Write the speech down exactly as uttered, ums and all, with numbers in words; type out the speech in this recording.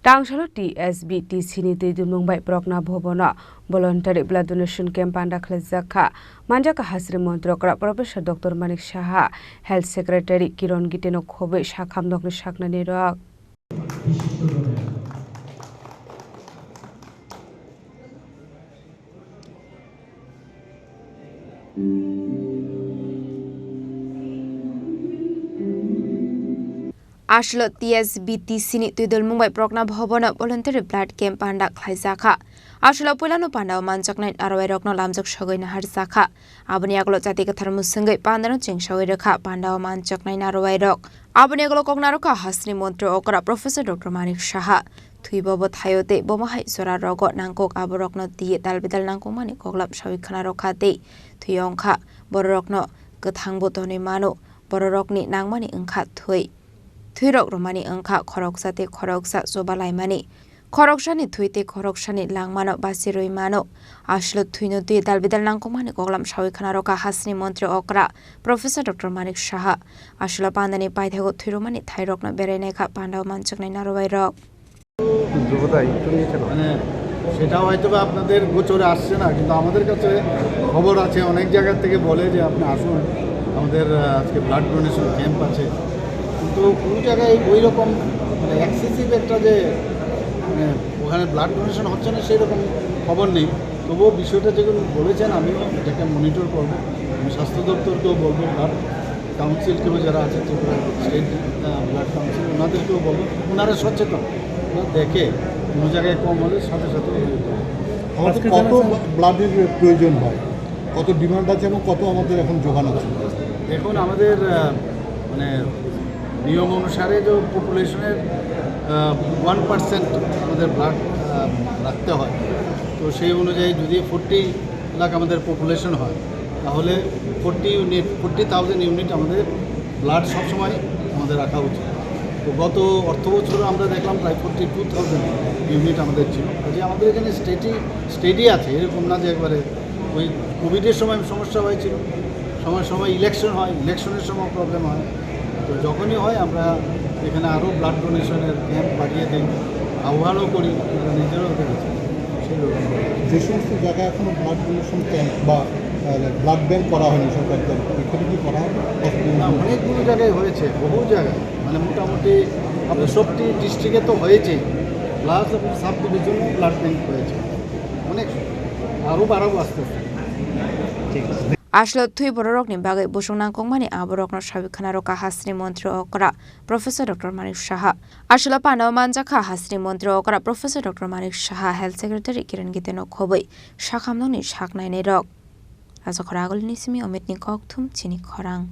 Tangsalo T S B T C ni twi dulmung bai Prokna Bhabono voluntary blood donation camp panda khlaijak kha. Manjak kha hasini montri okra Professor Doctor Manik Saha, Health Secretary Kiron Gite no khobwi sak hamnokni saknani rok. Aswlo T S B T C ni twidulmung bai Prokna Bhabono voluntary blood camp panda khlaijak kha. Aswlo puilano pandao manjaknai narwai rokno lamjak sogwi naharjak kha. Aboni yagulo chati kwthar mwswngwi pandano chengsawi rwkha. Pandao manjaknai narwai rok. Aboni yagulo kok narwkha hasini montri okra Professor Doctor Manik Saha. Thwibo bo thaio tei bomo hai jora rogo nangkuk aborokno twiwi dalbidal nangkukmani koklam sawi khna rwkha tei thwi wngkha bororokno kwthangbo tonwi mano, bororokni nangmani wngkha thwi. Thwirok rwmani wngkha khoroksa tei khoroksa chuba laimani, khoroksani thwi tei khoroksani langmano bachirwi mano. Aswlo thwino twiwi dalbidal nangkukmani koklam sawi khna rwkha hasini montri okra Professor Doctor Manik Saha. Aswlo pandani paithago thwirwmani thairokno berainai kha pandao manjaknai narwai rok. যোগ্যতা একটু নিচে না। মানে সেটা হয়তো বা আপনাদের গোচরে আসছে না, কিন্তু আমাদের কাছে খবর আছে, অনেক জায়গা থেকে বলে যে আপনি আসুন, আমাদের, আহ, আজকে ব্লাড ডোনেশন ক্যাম্প আছে। কিন্তু কোনো জায়গায় ওই রকম, মানে, এক্সেসিভ একটা যে, মানে, ওখানে ব্লাড ডোনেশন হচ্ছে না, সেই রকম খবর নেই। তবুও বিষয়টা যেগুলো বলেছেন, আমি এটাকে মনিটর করব। আমি স্বাস্থ্য দপ্তরকেও বলবো, ব্লাড কাউন্সিল কেউ যারা আছে, ত্রিপুরা স্টেট, আহ, ব্লাড কাউন্সিল, ওনাদেরকেও বলবো, ওনারা সচেতন, ওনারা দেখে কোনো জায়গায় কম হলে সাথে সাথে ওনারা করে। আমাদের আজকে কত জানা স্যার ব্লাডের প্রয়োজন হয়, কত ডিমান্ড আছে এবং কত আমাদের এখন জোগান আছে? এখন আমাদের, আহ, মানে, নিয়ম অনুসারে যে পপুলেশনের, আহ, ওয়ান পার্সেন্ট আমাদের ব্লাড, আহ, রাখতে হয়। তো সেই অনুযায়ী যদি ফোর্টি লাখ আমাদের পপুলেশন হয়, তাহলে forty unit, forty thousand unit আমাদের ব্লাড সবসময় আমাদের রাখা উচিত। তো গত অর্থ বছরও আমরা দেখলাম প্রায় ফোর্টি টু থাউজেন্ড ইউনিট আমাদের ছিল। কাজে আমাদের এখানে স্টেডি, স্টেডি আছে, এরকম না যে একবারে ওই কোভিডের সময় সমস্যা হয়েছিল, সময় সময় ইলেকশন হয়, ইলেকশনের সময় প্রবলেম হয়। তো যখনই হয় আমরা এখানে আরও ব্লাড ডোনেশনের ক্যাম্প বাড়িয়ে দিই, আহ্বানও করি, আপনারা নিজেরাও দেখেছেন। সেই রকম। যে সমস্ত জায়গায় এখনো ব্লাড ডোনেশন ক্যাম্প বা, আহ, ব্লাড ব্যাংক করা হয়নি সরকারি তরফে, এখানে কি করা হবে? না, অনেকগুলো জায়গায় হয়েছে, বহু জায়গায়, মানে, মোটামুটি আপনার সবটি ডিস্ট্রিক্টে তো হয়েছেই, প্লাস আপনার সাব ডিভিশনেও ব্লাড ব্যাংক হয়েছে, অনেক, আরও বাড়াবো আস্তে আস্তে। Aswlo thwi bororokni bagwi busung nangkukmani aborokno sawi khna rwkha hasini montri okra Professor Doctor Manik Saha. Aswlo pandao manjakha hasini montri okra Professor Doctor Manik Saha, Health Secretary Kiran Gite no khobwi sakhamnokni saknainai rok. Ajakhor agulini simi Omitni kokthum chini khorang.